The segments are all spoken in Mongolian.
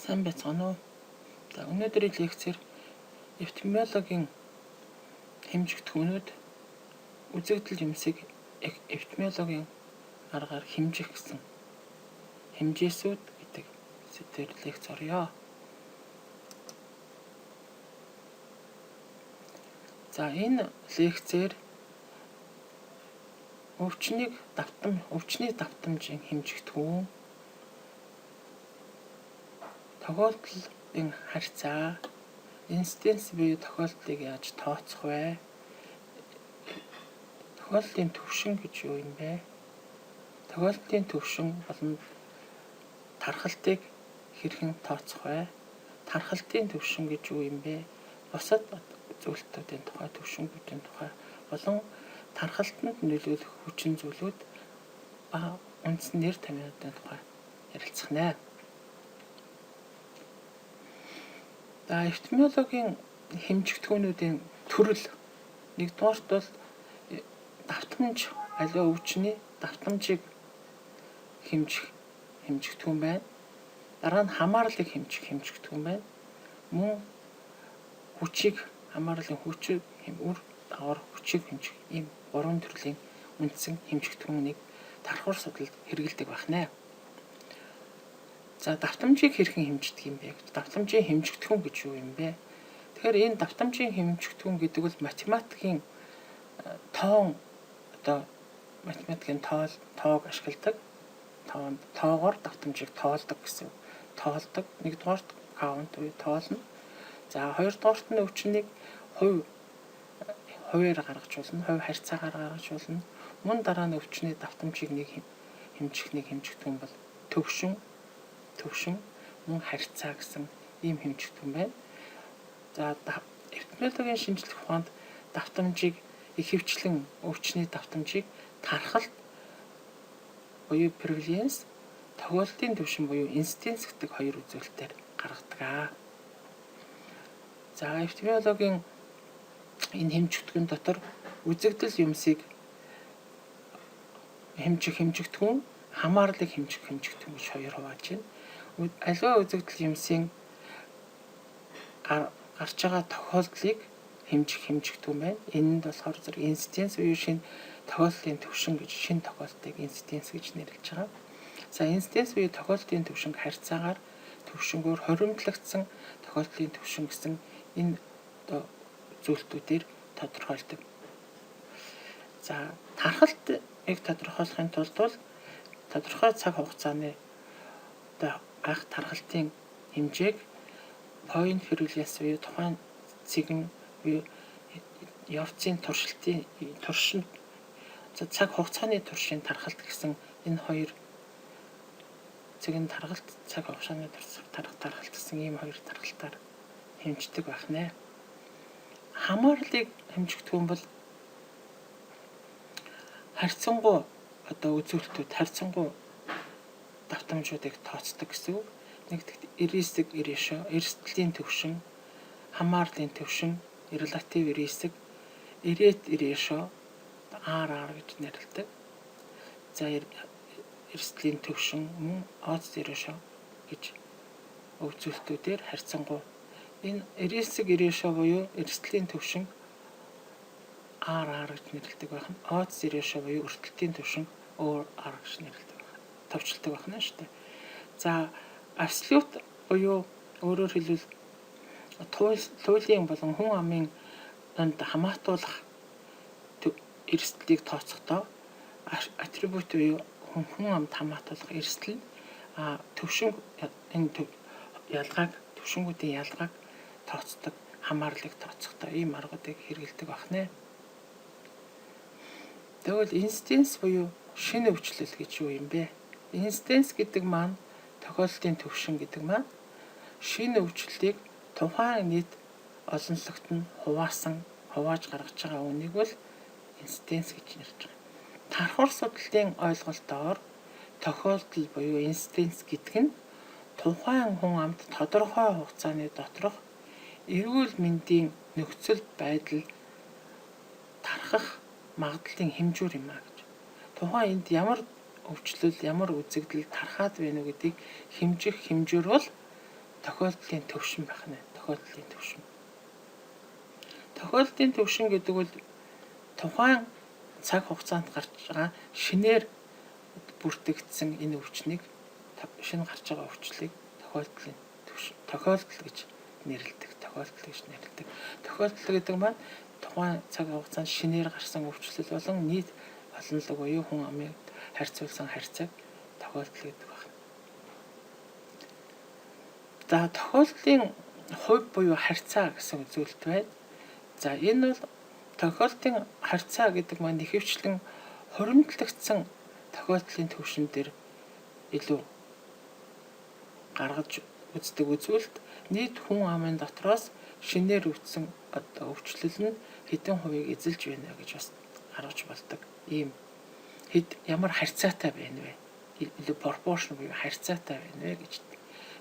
Сайн байцгаана уу? За, өнөөдрийн лекцээр эпидемиологийн хэмжигдэхүүнүүд, үзэгдэл юмсыг эпидемиологийн аргаар хэмжих гэсэн хэмжээсүүд гэдэг сэдвээр лекц оръё. За, энэ лекцээр өвчний давтамжийн хэмжигдэхүүн, тохиолдлын харьцаа, инциденс буюу тохиолдлыг яаж тооцох вэ? Тохиолдлын түвшин гэж юу юм бэ? Тохиолдлын түвшин болон тархалтыг хэрхэн тооцох вэ? Тархалтын түвшин гэж юу юм бэ? Бусад үзүүлэлтүүдийн тухай, түвшингүүдийн тухай болон тархалтанд нөлөөлөх хүчин зүйлүүд ба үндсэн нэр томьёонуудын тухай ярилцах нэ. За, эпидемиологийн хэмжигдэхүүнүүдийн төрөл. Нэгдүгээрт бол давтамж, аливаа өвчний давтамжийг хэмжих хэмжигдэхүүн байна. Дараа нь хамаарлыг хэмжих хэмжигдэхүүн байна. Мөн хүчийг, хамаарлын хүчийг, үр дагавар хүчийг хэмжих ийм гурван төрлийн үндсэн хэмжигдэхүүнийг тархуур судлалд хэрэглэдэг байх нэ. За, давтамжийг хэрхэн хэмждэг юм бэ гэж. Давтамжийн хэмжигдэхүүн гэж юу юм бэ? Тэгэхээр энэ давтамжийн хэмжигдэхүүн гэдэг бол математикийн тоон, одоо математикийн тоог ашигладаг. Тоогоор давтамжийг тоолдог гэсэн. Тоолдог. Нэгдүгээрт count буюу тоолно. За, хоёрдугаарт нь өвчнийг хувиар гаргаж болно, хувь харьцаагаар гаргаж болно. Мөн дараа нь өвчний давтамжийг нэг хэмжих нэг хэмжигдэхүүн бол төвшин мөн харьцаа гэсэн ийм хэмжигдэхүүн байна. За, эпидемиологийн шинжлэх ухаанд давтамжийг ихэвчлэн өвчний давтамжийг тархалт буюу prevalence, тохиолдлын түвшин буюу incidence гэдэг хоёр үзүүлэлтээр гаргадаг. За, эпидемиологийн энэ хэмжигдэхүүн дотор үзэгдэл юмсыг хэмжих хэмжигдэхүүн, хамаарлыг хэмжих хэмжигдэхүүн гэж хоёр хувааж байна. Аливаа үзэгдэл юмсын гарч байгаа тохиолдлыг хэмжих хэмжигдэхүүн байна. Энэнд болохоор зэрэг incidence буюу шинэ тохиолдлын түвшин гэж, шинэ тохиолдлыг incidence гэж нэрлэж байгаа. За, incidence буюу тохиолдлын түвшинг харьцаагаар түвшингөөр хоримтлагдсан тохиолдлын түвшин гэсэн энэ одоо зүйлтүүдээр тодорхойлдог. За, тархалтыг тодорхойлохын тулд бол тодорхой цаг хугацааны одоо анх тархалтын хэмжээг point prevalence буюу тухайн цэгэн буюу явцын туршилтын туршин, цаг хугацааны туршийн тархалт гэсэн энэ хоёр цэгэн тархалт, цаг хугацааны тархалт гэсэн ийм хоёр тархалтаар хэмждэг байх нэ. Хамаарлыг хэмжигдэх юм бол харьцангуй одоо үзүүлэлтүүд, харьцангуй давтамжуудыг тооцдог гэсэн үг. Нэгдүгээр risk ratio, эрсдлийн түвшин, хамаарлын түвшин, relative risk, rate ratio, RR гэж нэрлэдэг. За, эрсдлийн түвшин мөн odds ratio гэж үзүүлэлтүүдээр харьцангуй. Энэ risk ratio буюу эрсдлийн түвшин RR гэж нэрлэдэг байх нь, odds ratio буюу өртөлтийн түвшин OR гэж нэрлэдэг байна. Товчлдог байх нь шүү дээ. За, абсолют буюу өөрөөр хэлбэл туйлын болон хүн амын донд хамаатуулах эрсдлийг тооцохдоо attribute буюу хүн амд хамаатуулах эрсдэл, а төвшин, энэ ялгааг, төвшингүүдийн ялгааг тооцдог, хамаарлыг тооцохдоо ийм аргуудыг хэрэглэдэг байх нэ. Тэгвэл incidence буюу шинэ өвчлөл гэж юу юм бэ? Incidence гэдэг маань, тохиолдлын төвшин гэдэг маань шинэ өвчлөлийг тухайн нийт олонлогт нь хуваасан, хувааж гаргаж байгаа үнийг бол incidence гэж нэрлэж байгаа. Тархуур судлалын ойлголтоор тохиолдол буюу incidence гэдэг нь тухайн хүн амд тодорхой хугацааны доторх эрүүл мэндийн нөхцөл байдал тархах магадлалын хэмжүүр юм а гэж. Тухайн энд ямар өвчлөл, ямар үзэгдэл тархаад байна уу гэдгийг хэмжих хэмжүүр бол тохиолдлын төвшин байх нь. Тохиолдлын төвшин. Тохиолдлын төвшин гэдэг бол тухайн цаг хугацаанд гарч байгаа шинээр бүртгэгдсэн энэ өвчнийг, шинэ гарч байгаа өвчлөлийг тохиолдлын төвшин, тохиолдол гэж нэрлэдэг. Тохиолдол гэж нэрлэдэг. Тохиолдол гэдэг маань тухайн цаг хугацаанд шинээр гарсан өвчлөл болон нийт олонлог буюу хүн амын харьцуулсан харьцааг тохиолдол гэдэг байна. За, тохиолдлын хувь буюу харьцаа гэсэн үзүүлэлт байна. За, энэ бол тохиолдлын харьцаа гэдэг маань ихэвчлэн хуримтлагдсан тохиолдлын түвшин дээр илүү гаргаж үздэг үзүүлэлт, нийт хүн амын дотроос шинээр өвдсөн одоо өвчлөл нь хэдэн хувийг эзэлж байна гэж бас гаргаж болдог. Ийм хэд ямар харьцаатай байна вэ? Илүү proportion буюу харьцаатай байна вэ гэж,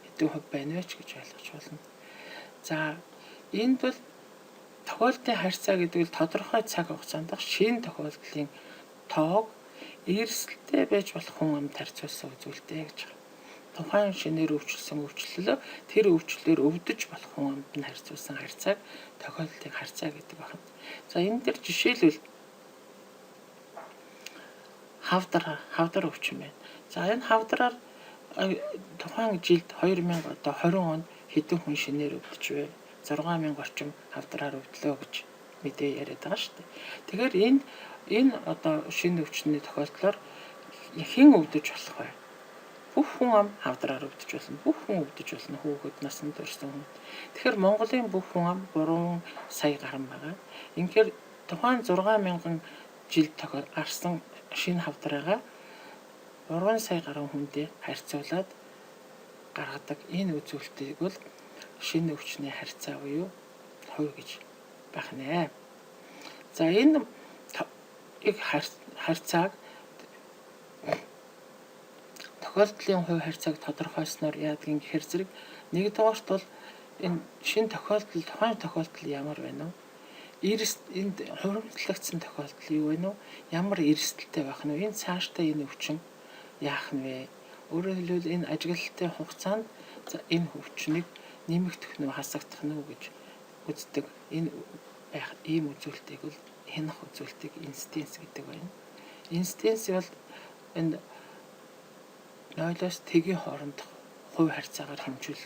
хэдэн хувь байна вэ ч гэж ойлгож байна. За, энд бол тохиолдлын харьцаа гэдэг нь тодорхой цаг хугацаанд шинэ тохиолдлын тоог эрсдэлтэй байж болох хүн амд харьцуулсан үзүүлэлтээ гэж байна. Тухайн шинээр өвчлөсөн өвчлөлөө тэр өвчлөлөөр өвдөж болох хүн амд нь харьцуулсан харьцааг тохиолдлын харьцаа гэдэг байна. За, энэ дээр жишээлбэл хавдар өвчин байна. За, энэ хавдраар тухайн жилд 2000 одоо 20 онд хэдэн хүн шинээр өвдөж вэ? 6000 орчим хавдраар өвдлөө гэж мэдээ яриад байгаа шүү дээ. Тэгэхээр энэ одоо шинэ өвчний тохиолдлоор хэн өвдөж болох вэ? Бүх хүн ам хавдраар өвдөж болно. Бүх хүн өвдөж болно. Хүүхэд, насанд хүрсэн хүн. Тэгэхээр Монголын бүх хүн ам 3 сая гарan байгаа. Үнэхээр тухайн 6000 жил тохиол гарсан шинэ хавдраагаа 3 сая гаруй хүндээ харьцуулаад гаргадаг энэ үзүүлэлтийг бол шинэ өвчний харьцаа буюу хувь гэж байх нэ. За, энэ их харьцааг, тохиолдлын хувь харьцааг тодорхойлсноор яадгийн гэхэр зэрэг нэгдүгээрт бол энэ шинэ тохиолдол, тухайн тохиолдол ямар байна вэ? Эрс энд хуримтлагдсан тохиолдол юу вэ нү? Ямар эрсдэлтэй байх нь вэ? Энэ цаашдаа энэ өвчин яах нь вэ? Өөрөөр хэлбэл, энэ ажиглалтын хугацаанд энэ өвчнийг нэмэгдэх нь үү, хасагдах нь үү гэж үздэг. Энэ байх ийм үзүүлэлтийг бол хянах үзүүлэлтийг incidence гэдэг байна. Incidence бол энэ 0-оос тэгийн хоорондох хувь харьцаагаар хэмжүүл,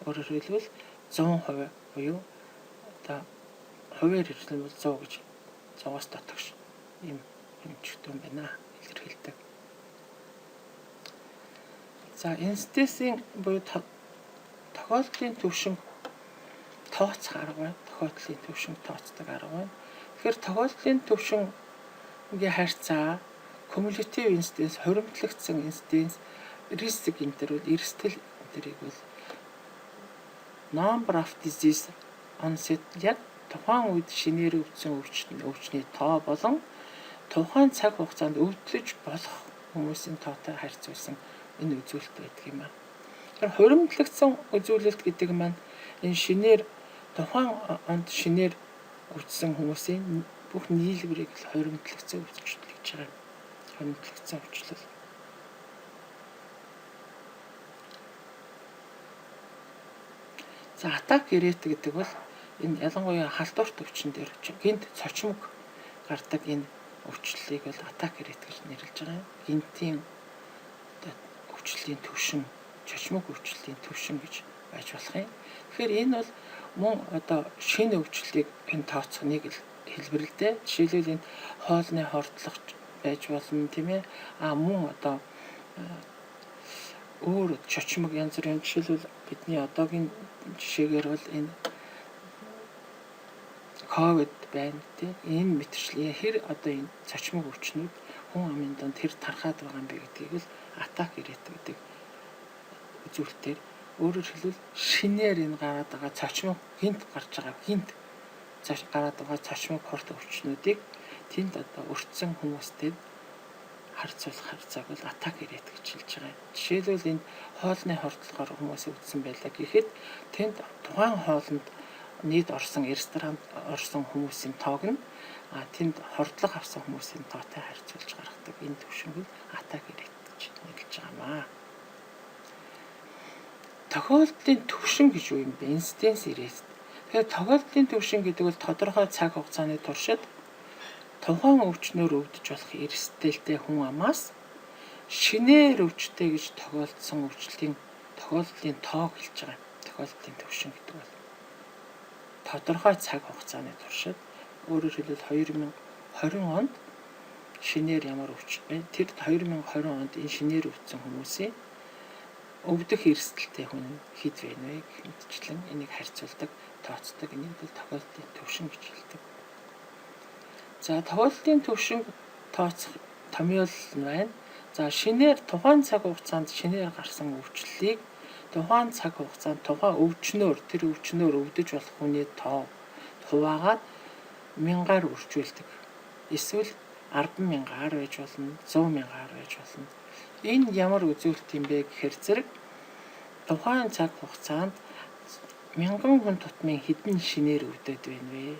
өөрөөр хэлбэл 100% буюу одоо хувиар хэрэглэн бол 100 гэж 100-аас дотогш ийм хэмжигдэн байна илэрхийлдэг. За, incidence-ийн буюу тохиолдлын түвшин тооцох арга байна. Тохиолдлын түвшин тооцдог арга байна. Тэгэхээр тохиолдлын түвшингийн харьцаа, cumulative incidence, хуримтлагдсан incidence, risk энэ бол эрсдэл энэ бол number of disease onset, яг тухайн үед шинээр өвдсөн өвчний тоо болон тухайн цаг хугацаанд өвдөж болох хүмүүсийн тоотой харьцуулсан энэ үзүүлэлт байдаг юм аа. Тэгэхээр хуримтлагдсан үзүүлэлт гэдэг маань энэ шинээр тухайн онд шинээр өвдсөн хүмүүсийн бүх нийлбэрийг л хуримтлагдсан өвчлөл гэж байгаа. Хуримтлагдсан өвчлөл. За, attack rate гэдэг бол энэ ялангуяа халдварт өвчин дээр гэнэт цочмог гардаг энэ өвчлөлийг бол attack rate гэж нэрлэж байгаа юм. Гэнэтийн өвчлөлийн төвшин, чочмог өвчлөлийн төвшин гэж байж болох юм. Тэгэхээр энэ бол мөн одоо шинэ өвчлөлийг энэ тооцох нэг л хэлбэр л дээ. Жишээлбэл, энэ хоолны хордлого байж болно, тийм ээ. А мөн одоо өөр чочмог янз бүрийн, жишээлбэл, бидний одоогийн жишээгээр бол энэ ковид байна, тий. Энэ мэтчлэн хэр одоо энэ цочмог өвчнүүд хүн амын дунд хэр тархаад байгаа юм бэ гэдгийг л attack rate гэдэг үзүүлэлтээр, өөрөөр хэлбэл, шинээр энэ гараад байгаа цочмог, гэнэт гарч байгаа, гэнэт гараад байгаа цочмог хорт өвчнүүдийг тэнд одоо өртсөн хүмүүстэй харьцуулах харьцааг бол attack rate гэж хэлж байгаа. Жишээлбэл, энд хоолны хордлогоор хүмүүс өвдсөн байлаа гэхэд тэнд тухайн хоолнд нийт орсон, ресторанд орсон хүмүүсийн тоог нь тэнд хордлого авсан хүмүүсийн тоотой харьцуулж гаргадаг. Энэ түвшинг attack rate гэж нэрлэж байгаа юм аа. Тохиолдлын төвшин гэж юу юм бэ? Incidence rate. Тэгэхээр тохиолдлын төвшин гэдэг бол тодорхой цаг хугацааны туршид тухайн өвчнөөр өвдөж болох эрсдэлтэй хүн амаас шинээр өвчтэй гэж тохиолдсон өвчлөлийн тохиолдлын тоог хэлж байгаа. Тохиолдлын төвшин гэдэг бол тодорхой цаг хугацааны туршид, өөрөөр хэлбэл, 2020 онд шинээр ямар өвч бэ? Тэр 2020 онд энэ шинээр өвдсөн хүмүүсийн өвдөх эрсдэлтэй хүн хэд вэ нэ гэх мэтчлэн энийг харьцуулдаг, тооцдог. Энийг бол тохиолдлын төвшин гэж хэлдэг. За, тохиолдлын төвшин тооцох томьёолол нь байна. За, шинээр тухайн цаг хугацаанд шинээр гарсан өвчлөлийг тухайн цаг хугацаанд тухайн өвчнөөр, тэр өвчнөөр өвдөж болох хүний тоо хуваагаад мянгаар үржүүлдэг. Эсвэл 10 мянгаар байж болно, 100 мянгаар байж болно. Энэ ямар үзүүлэлт юм бэ гэхээр зэрэг тухайн цаг хугацаанд мянган хүн тутмын хэдэн шинээр өвдөд байна вэ?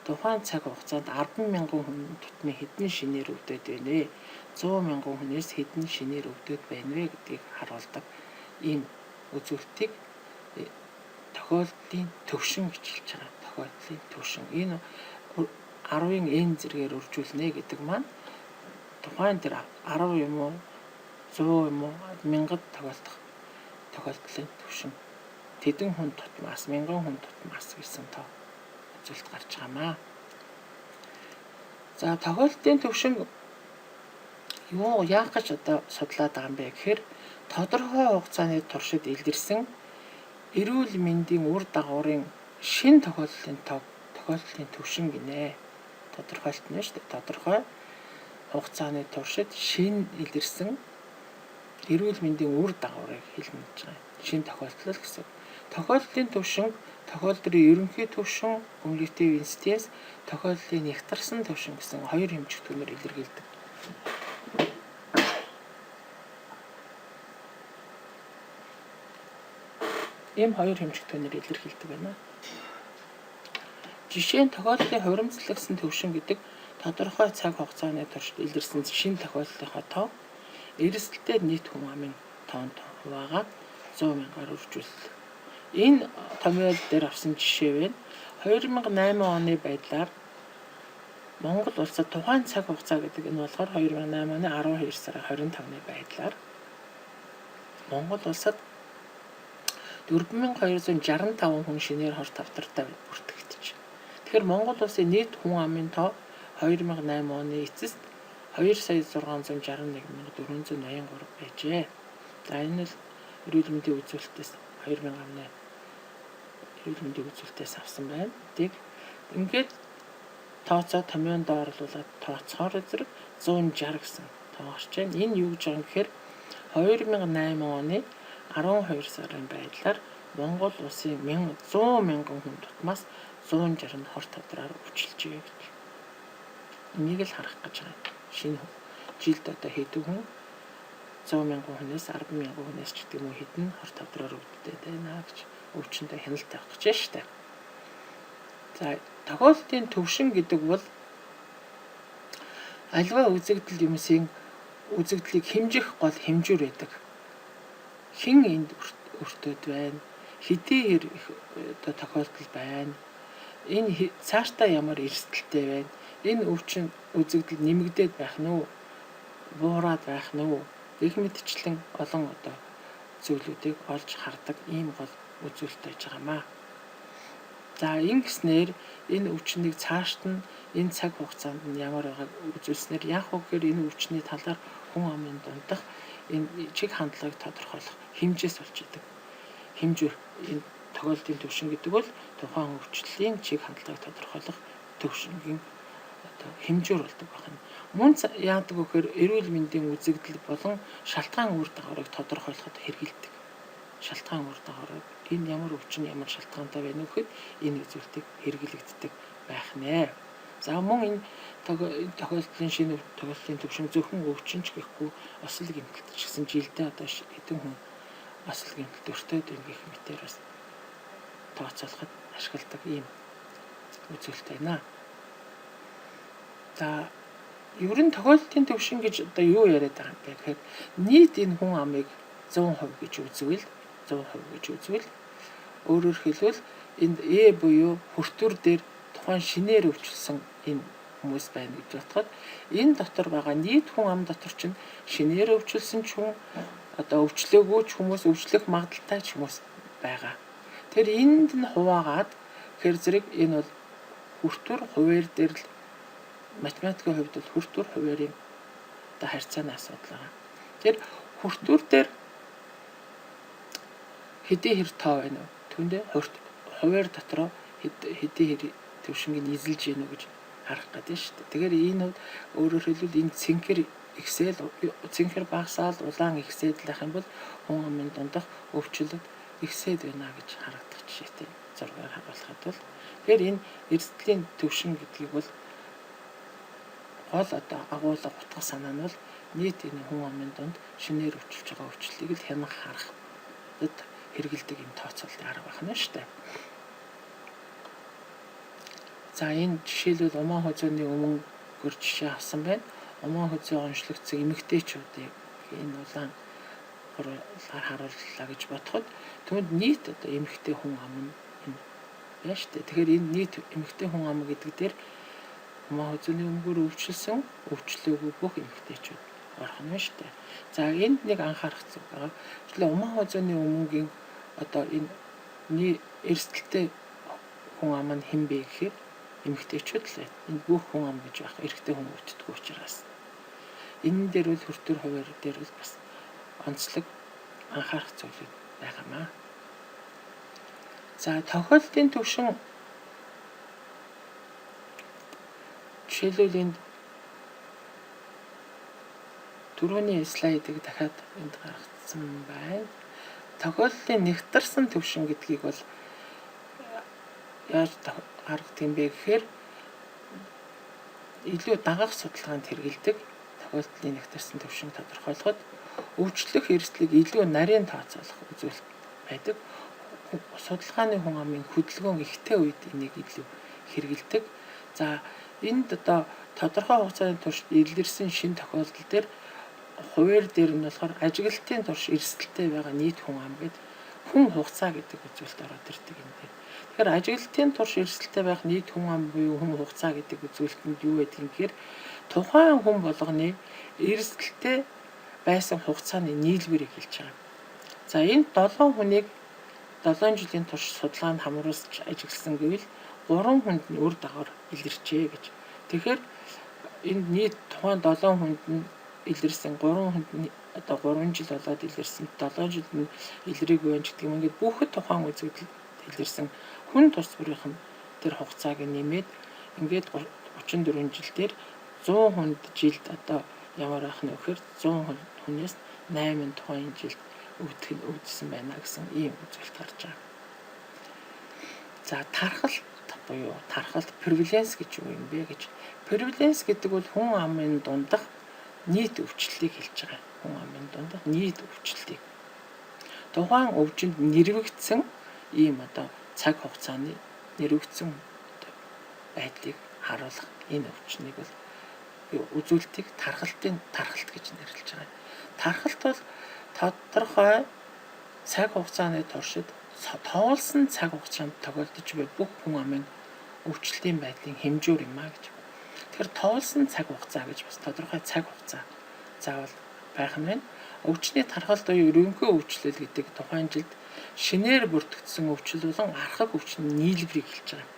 Тухайн цаг хугацаанд 10 мянган хүн тутмын хэдэн шинээр өвдөд байна вэ? 100 мянган хүнээс хэдэн шинээр өвдөд байна вэ гэдгийг харуулдаг ийм үзүүлэлтийг тохиолдлын төвшин гэж хэлж байгаа. Тохиолдлын төвшин. Энэ 10-ын n зэрэгээр үржүүлнэ гэдэг маань тухайн тэр 10 юм уу, 100 юм уу, мянгад тохиолдох тохиолдлын төвшин, тэдэн хүн тутмаас, мянган хүн тутмаас гэсэн тоо үзүүлэлт гарч байгаа маа. За, тохиолдлын төвшин юу яах гэж одоо судлаад байгаа юм бэ гэхээр тодорхой хугацааны туршид илэрсэн эрүүл мэндийн үр дагаврын шинэ тохиолдлын тоог тохиолдлын төвшин гинэ. Тодорхойлт нь шүү дээ. Тодорхой хугацааны туршид шинэ илэрсэн эрүүл мэндийн үр дагаврыг хэлнэ гэж байгаа юм. Шинэ тохиолдол гэсэн. Тохиолдлын төвшин тохиолдлын ерөнхий төвшин, cumulative incidence, тохиолдлын нягтарсан төвшин гэсэн хоёр хэмжигдэхүүнээр илэрхийлдэг. Ийм хоёр хэмжигдэхүүнээр илэрхийлдэг байна. Жишээ нь, тохиолдлын хуримтлагдсан төвшин гэдэг тодорхой цаг хугацааны туршид илэрсэн шинэ тохиолдлынхоо тоо эрсдэлтэй нийт хүн амын тоонд хуваагаад 100 мянгаар үржүүлэлээ. Энэ томьёол дээр авсан жишээ байна. 2008 оны байдлаар Монгол улсад тухайн цаг хугацаа гэдэг энэ болохоор 2008 оны 12 сарын 25-ны байдлаар Монгол улсад 4265 хүн шинээр хор тавдартай бүртгэгдэж. Тэгэхээр Монгол улсын нийт хүн амын тоо 2008 оны эцэст 2 сая 661 483 байжээ. За, энэ л эрүүл мэндийн үзүүлэлтээс, 2000 оны эрүүл мэндийн үзүүлэлтээс авсан байна. Тэг ингээд тооцоо томьёонд орлуулад тооцохоор зэрэг 160 гэсэн тоо гарч байна. Энэ юу гэж байгаа юм гэхээр 2008 оны 12 сарын байдлаар Монгол улсын 100 мянган хүн тутмаас 160 хор тавдраар өвчлөжээ гэж. Энийг л харах гэж байгаа. Шинэ жилд одоо хэдэн хүн, 100 мянган хүнээс, 10 мянган хүнээс ч гэдэг юм уу, хэдэн хор тавдраар өвддөг байна гэж өвчнөд хяналт тавих гэж байна шүү дээ. За, тохиолдлын төвшин гэдэг бол аливаа үзэгдэл юмсын үзэгдлийг хэмжих гол хэмжүүр байдаг. Хэн энд өртөөд байна? Хэдий одоо тохиолдол байна? Энэ цаашдаа ямар эрсдэлтэй байна? Энэ өвчин үзэгдэл нэмэгдээд байх нь уу? Буураад байх нь уу? Гэх мэтчлэн олон одоо зүйлүүдийг олж хардаг ийм гол үзүүлэлт байж байгаа маа. За, ингэснээр энэ өвчнийг цаашд нь энэ цаг хугацаанд нь ямар байгааг үзүүлснээр яах вэ гэхээр энэ өвчний талаар хүн амын дундах энэ чиг хандлагыг тодорхойлох хэмжээс болж идэг. Хэмжүүр, энэ тохиолдлын төвшин гэдэг бол тухайн өвчлөлийн чиг хандлагыг тодорхойлох төвшингийн одоо хэмжүүр болдог байна. Мөн яадаг вэ гэхээр эрүүл мэндийн үзэгдэл болон шалтгаан үр дагаврыг тодорхойлоход хэрэглэдэг. Шалтгаан үр дагаврыг, энэ ямар өвчин ямар шалтгаантай байна вэ гэхэд энэ үзүүлэлтийг хэрэглэгддэг байх нэ. За, мөн энэ тохиолдлын шинэ тохиолдлын төвшин зөвхөн өвчин ч гэхгүй, осол гэмтэлт ч гэсэн жилдээ одоо хэдэн хүн осол гэмтэлд өртөөд байна гэх мэтээр бас тооцоолоход ашигладаг ийм үзүүлэлт байна. За, ер нь тохиолдлын төвшин гэж одоо юу яриад байгаа юм бэ гэхээр нийт энэ хүн амыг 100% гэж үзвэл 100% гэж үзвэл, өөрөөр хэлбэл, энд E буюу хүртүүр дээр тухайн шинээр өвчлсөн энэ хүмүүс байна гэж бодоход, энэ дотор байгаа нийт хүн ам дотор чинь шинээр өвчлсөн ч хүн, одоо өвчлөөгүй ч хүмүүс, өвчлөх магадлалтай ч хүмүүс байгаа. Тэгэхээр энд нь хуваагаад тэгэхээр зэрэг энэ бол хүртүүр хуваарь дээр л, математикийн хувьд бол хүртүүр хуваарийн одоо харьцааны асуудал байгаа. Тэгэхээр хүртүүр дээр хэдий хэр тоо байна вэ? Түүндээ хуваарь дотроо хэдий хэр төвшингийг эзэлж гэнэ үү гэж харах гэдэг шүү дээ. Тэгэхээр энэ өөрөөр хэлбэл, энэ цэнхэр ихсээл, цэнхэр багасаал, улаан ихсээд л байх юм бол хүн амын дундах өвчлөлт ихсээд байна гэж харагдах жишээтэй зургаар харуулахад бол. Тэгэхээр энэ эрсдлийн төвшин гэдгийг бол гол одоо агуулга, утга санаа нь бол нийт энэ хүн амын дунд шинээр өвчилж байгаа өвчлөлийг л хянах, харахад хэрэглэдэг юм тооцоолтын арга байна шүү дээ. За, энэ жишээлбэл Умаан хозооны өмнөгөр жишээ авсан байна. Умаан хозоо онцлогдсон эмэгтэйчүүдийг энэ улаан гурлаар харууллаа гэж бодоход, түүнд нийт одоо эмэгтэй хүн ам нь энэ байна шүү дээ. Тэгэхээр энэ нийт эмэгтэй хүн ам гэдэг дээр Умаан хозооны өмгөөр өвчлсөн, өвчлөөгүй бүх эмэгтэйчүүд орох нь шүү дээ. За, энд нэг анхаарах зүйл байгаа. Тэгэхээр Умаан хозооны өмнөгийн одоо энэ эрсдэлтэй хүн ам нь хэн бэ гэхээр эмэгтэйчүүд л байна. Энэ бүх хүн ам гэж байх эрэгтэй хүн өвддөггүй учраас. Энэ дээр бол хүртүүр хуваарь дээр бол бас онцлог анхаарах зүйлүүд байгаамаа. За, тохиолдлын түвшин, жишээлбэл, энд түрүүний слайдыг дахиад энд гаргацсан байна. Тохиолдлын нэгтарсан түвшин гэдгийг бол яаж гаргадаг юм бэ гэхээр илүү дагах судалгаанд хэрэглэдэг. Тохиолдлын нэгтарсан түвшин тодорхойлоход өвчлөх эрсдлийг илүү нарийн тооцоолох үзүүлэлт байдаг. Судалгааны хүн амын хөдөлгөөн ихтэй үед энийг илүү хэрэглэдэг. За, энд одоо тодорхой хугацааны турш илэрсэн шинэ тохиолдол дээр хуваарь дээр нь болохоор ажиглалтын турш эрсдэлтэй байгаа нийт хүн ам гээд хүн хугацаа гэдэг үзүүлэлт ороод ирдэг юм дээр. Тэгэхээр ажиглалтын турш эрсдэлтэй байх нийт хүн ам буюу хүн хугацаа гэдэг үзүүлэлтэнд юу байдаг юм гэхээр тухайн хүн болгоны эрсдэлтэй байсан хугацааны нийлбэрийг хэлж байгаа. За, энэ 7 хүнийг 7 жилийн турш судалгаанд хамруулж ажигласан гэвэл 3 хүнд нь үр дагавар илэрчээ гэж. Тэгэхээр энэ нийт тухайн 7 хүнд нь илэрсэн, 3 хүнд нь одоо 3 жил болоод илэрсэн, 7 жилд нь илрээгүй байх гэдэг юм. Ингээд бүхэд тухайн үзэгдэл илэрсэн хүн тус бүрийнх нь тэр хугацааг нэмээд ингээд 34 жил дээр 100 хүнд жилд одоо ямар байх нь вэ гэхээр 100 хүнээс 8 тухайн жилд өвдөх нь өвдсөн байна гэсэн ийм үзүүлэлт гарч байгаа. За, тархалт буюу тархалт, prevalence гэж юу юм бэ гэж. Prevalence гэдэг бол хүн амын дундах нийт өвчлөлийг хэлж байгаа. Хүн амын дундах нийт өвчлөлийг. Тухайн өвчнөд нэрвэгдсэн ийм одоо цаг хугацааны нэрвэгдсэн байдлыг харуулах энэ өвчнийг бол, үзүүлэлтийг тархалтын тархалт гэж нэрлэж байгаа. Тархалт бол тодорхой цаг хугацааны туршид тоолсон цаг хугацаанд тохиолдож буй бүх хүн амын өвчлөлийн байдлын хэмжүүр юм а гэж. Тэгэхээр тоолсон цаг хугацаа гэж бас тодорхой цаг хугацаа заавал байх нь байна. Өвчний тархалт буюу ерөнхий өвчлөл гэдэг тухайн жилд шинээр бүртгэгдсэн өвчлөл болон архаг өвчний нийлбэрийг хэлж байгаа.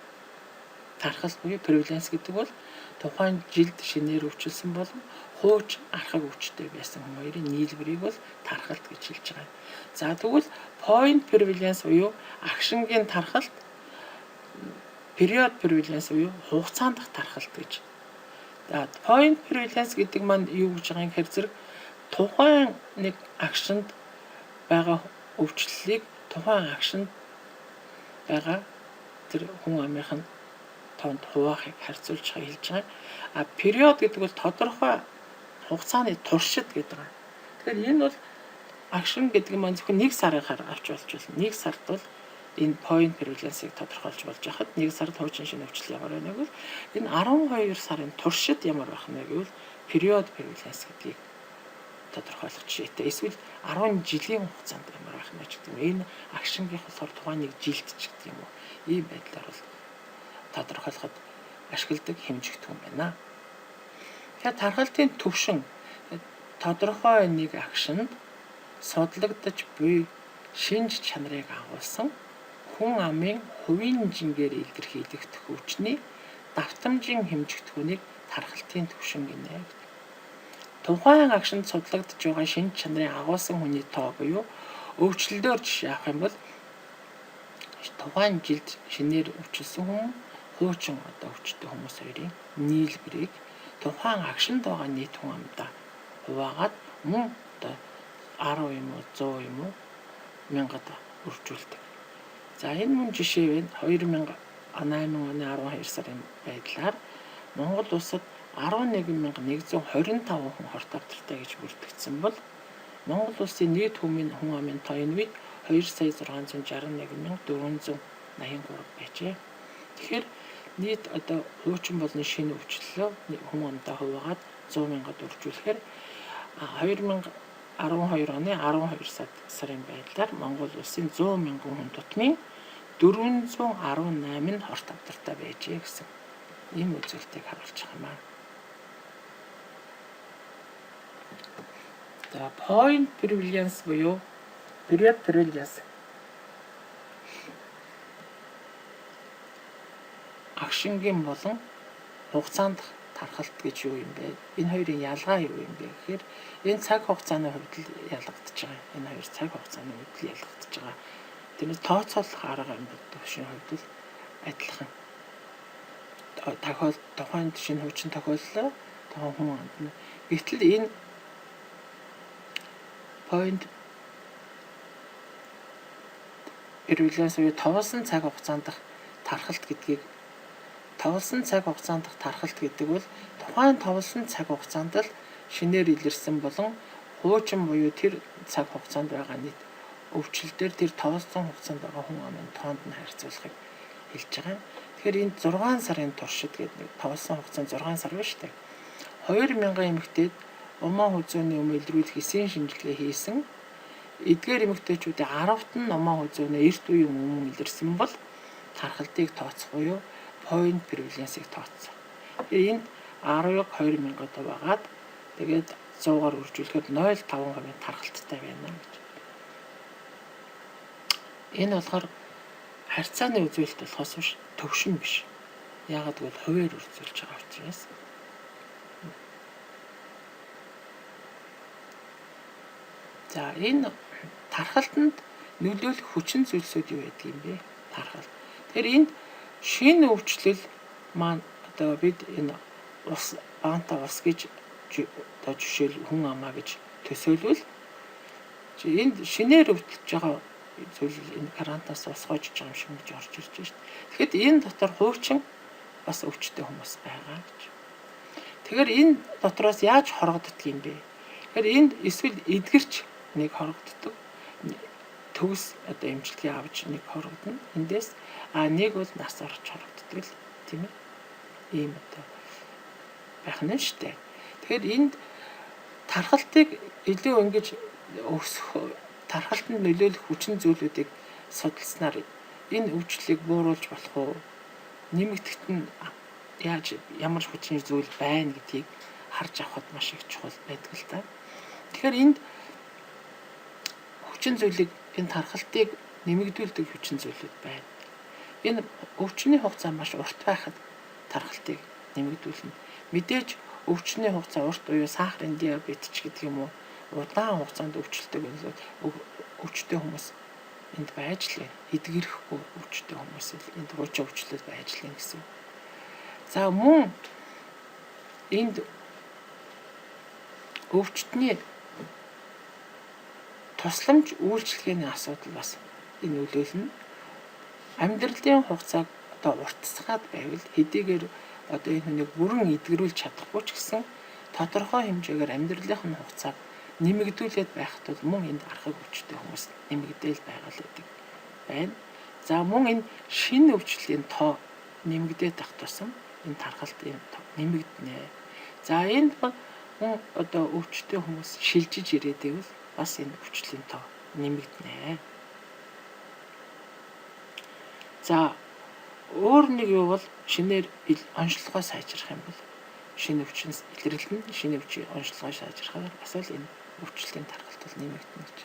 Тархалт буюу prevalence гэдэг бол тухайн жилд шинээр өвчлсөн болон хууч архаг өвчтэй байсан хүн хоёрын нийлбэрийг бол тархалт гэж хэлж байгаа. За, тэгвэл point prevalence буюу агшингийн тархалт, period prevalence буюу хугацаанд дах тархалт гэж. За, point prevalence гэдэг маань юу гэж байгаа юм гэхээр зэрэг тухайн нэг агшинд байгаа өвчлөлийг тухайн агшинд байгаа тэр хүн амынх нь тоонд хуваахыг харьцуулж хэлж байгаа. А период гэдэг бол тодорхой хугацааны туршид гэдэг байгаа. Тэгэхээр энэ бол агшин гэдэг маань зөвхөн нэг сарынхаар авч болж байна. Нэг сард бол энэ point prevalence-ыг тодорхойлж болж байхад нэг сард хуучин шинэ өвчлөл ямар байна гэвэл энэ 12 сарын туршид ямар байх нь гэвэл period prevalence гэдгийг тодорхойлох жишээтэй. Эсвэл 10 жилийн хугацаанд ямар байх нь ч гэдэг юм. Энэ агшингийнх болохоор тухайн нэг жилд ч гэдэг юм уу. Ийм байдлаар бол тодорхойлоход ашигладаг хэмжигдэхүүн байна. Тэгэхээр тархалтын төвшин тодорхой нэг агшинд судлагдаж буй шинж чанарыг агуулсан хүн амын хувийн жингээр илэрхийлэгдэх хүчний давтамжийн хэмжигдэхүүнийг тархалтын түвшин гинэ. Тухайн агшинд судлагдж байгаа шинж чанарын агуулсан хүний тоо буюу өвчлөлөөр жишээ авах юм бол тухайн жилд шинээр өвчлөсөн хүн, хуучин одоо өвчтөй хүмүүс хоёрын нийлбэрийг тухайн агшинд байгаа нийт хүн амдаа хуваагаад мөн одоо 10 юм уу, 100 юм уу, мянгад үржүүлдэг. За, энэ мөн жишээ байна. 2008 оны 12 сарын байдлаар Монгол улсад 11,125 хүн хорт хавдартай гэж бүртгэгдсэн бол Монгол улсын нийт хүмүүний хүн амын тоо энэ үед 2 сая 661 483 байжээ. Тэгэхээр нийт одоо хуучин болон шинэ өвчлөлөө хүн амдаа хуваагаад 100 мянгад үржүүлэхээр 2012 оны 12 сарын байдлаар Монгол улсын 100 мянган хүн тутмын 418 нь хорт хавдартай байжээ гэсэн ийм үзүүлэлтийг харуулж байгаа юм аа. За, point prevalence буюу period prevalence агшингийн болон хугацаанд тархалт гэж юу юм бэ? Энэ хоёрын ялгаа юу юм бэ гэхээр энэ цаг хугацааны хувьд л ялгагдаж байгаа. Энэ хоёр цаг хугацааны хувьд л ялгагдаж байгаа. Тэрнээс тооцоолох арга юм бол төвшин хувьд л адилхан. Тухайн шинэ хуучин тохиоллоо, тухайн хүн амд нь. Гэтэл энэ point prevalence буюу товлсон цаг хугацаанд тархалт гэдгийг, товлсон цаг хугацаанд тархалт гэдэг бол тухайн товлсон цаг хугацаанд л шинээр илэрсэн болон хуучин буюу тэр цаг хугацаанд байгаа нийт өвчлөл дээр тэр товлсон хугацаанд байгаа хүн амын тоонд нь харьцуулахыг хэлж байгаа. Тэгэхээр энэ 6 сарын туршид гэдэг нэг товлсон хугацаанд 6 сар байна шүү дээ. 2000 эмэгтэйд умаа хүзүүний өмнө илрүүлэх эсийн шинжилгээ хийсэн. Эдгээр эмэгтэйчүүдийн 10-т нь умаа хүзүүний эрт үеийн өмнө илэрсэн бол тархалтыг тооцох буюу point prevalence-ыг тооцсон. Тэгэхээр энд 10-ыг 2000-ад хуваагаад, тэгээд 100-аар үржүүлэхэд 0.5% тархалттай байна гэж. Энэ болохоор харьцааны үзүүлэлт болохоос биш, төвшин биш. Яагаад гэвэл хувиар үржүүлж байгаа учраас. За, энэ тархалтанд нөлөөлөх хүчин зүйлсүүд юу байдаг юм бэ? Тархалт. Тэгэхээр энд шинэ өвчлөл маань одоо бид энэ ус баанта ус гэж одоо жишээл хүн амаа гэж төсөөлвөл энд шинээр өвчлөж байгаа зүйл энэ карантинаас усгоожж байгаа юм шиг гэж орж ирж байна шүү дээ. Тэгэхэд энэ дотор хуучин бас өвчтэй хүмүүс байгаа гэж. Тэгэхээр энэ дотроос яаж хорогддог юм бэ? Тэгэхээр энд эсвэл эдгэрч нэг хорогддог. Төгс одоо эмчилгээ авч нэг хорогдно. Эндээс нэг бол нас орж хорогддог л, тийм ээ. Ийм одоо байх нь шүү дээ. Тэгэхээр энд тархалтыг илүү ингэж өсөх, тархалтанд нөлөөлөх хүчин зүйлүүдийг судалснаар энэ өвчлөлийг бууруулж болох уу? Нэмэгдэхэд нь яаж, ямар хүчин зүйл байна гэдгийг харж авахад маш их чухал байдаг л та. Тэгэхээр энд хүчин зүйлийг, энэ тархалтыг нэмэгдүүлдэг хүчин зүйлүүд байна. Энэ өвчний хугацаа маш урт байхад тархалтыг нэмэгдүүлнэ. Мэдээж өвчний хугацаа урт буюу сахарын диабет ч гэдэг юм уу, удаан хугацаанд өвчлөлтэй өвчтэй хүмүүс энд байж л байна. Эдгэрэхгүй өвчтэй хүмүүс л энд хуучин өвчлөл байж л гэсэн. За, мөн энд өвчтний тусламж үйлчилгээний асуудал бас энэ нөлөөлнө. Амьдралын хугацааг одоо уртасгаад байвал хэдийгээр одоо энэ хүнийг бүрэн эдгэрүүлж чадахгүй ч гэсэн тодорхой хэмжээгээр амьдралынх нь хугацааг нэмэгдүүлээд байхад бол мөн энд архаг өвчтэй хүмүүс нэмэгдээл байгаа л гэдэг байна. За, мөн энэ шинэ өвчлөлийн тоо нэмэгдээд ах тусам энэ тархалт нэмэгдэнэ. За, энд Мөн одоо өвчтэй хүмүүс шилжиж ирээд байвал бас энэ өвчлөлийн тоо нэмэгдэнэ. За, өөр нэг юу бол шинээр онцлогоо сайжрах юм бол шинэ өвчин илэрлэнэ, шинэ өвчин онцлогоо сайжрахаар бас л энэ өвчлөлийн тархалт бол нэмэгдэнэ гэж.